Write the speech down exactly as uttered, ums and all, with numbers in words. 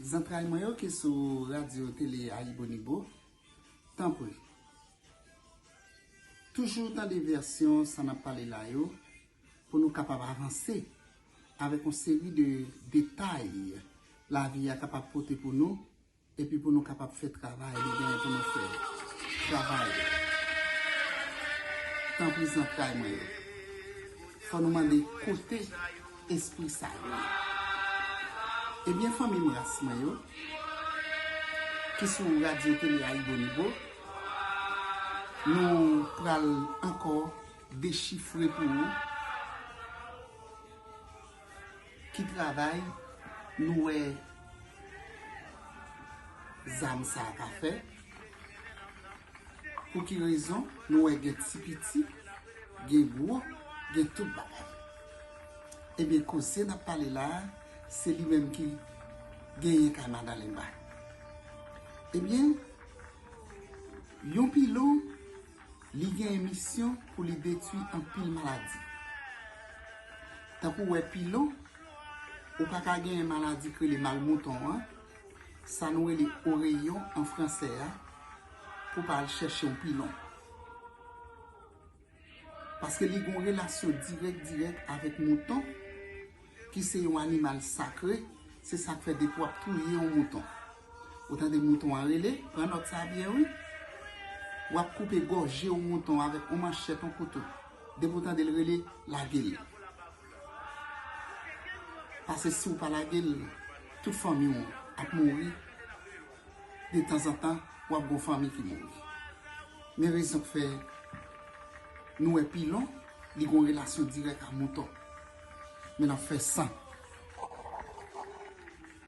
Zantray mwen yo ki sou radyo tele Ayibonibo, tanpri, toujou tande vèsyon sa n ap pale la yo, pou nou kapab avanse avèk yon seri de detay lavi a kapab pote pou nou, epi pou nou kapab fè travay li genyen pou nou fè. Travay. Tanpri zantray mwen yo. Fò nou mande kote espri sa yo ye. Ebyen, fanmi m, ras mwen yo, ki sou radyo tele Ayibonibo, nou pral ankò dechifre pou ou ki travay nou wè zam sa a ka fè, pou ki rezon nou wè gen ti piti, gen gwo, gen tout bagay. Ebyen, koze n ap pale la a, se li menm ki genyen kay Madan Lenba. Ebyen, yon pilon, li gen misyon pou li detwi anpil maladi. Tankou w wè pilon, ou pa ka genyen maladi k rele mal mouton an, sa nou rele oreyon an fransè a, pou pa al chèche yon pilon. Paske li gen yon relasyon dirèk, dirèk avèk mouton, ki se yon animal sakre, se sa k fè depi w ap touye yon mouton. Ou tande mouton an rele, pran nòt sa byen wi. W ap koupe gòje yon mouton avèk yon manchèt, yon kouto. Depi w tande l rele, lage l. Paske si w pa lage l, tout fanmi w ap mouri. De tanzantan, w ap gen yon fanmi ki mouri. Men rezon k fè nou wè pilon, li gen yon relasyon dirèk ak mouton. Men l ap fè san.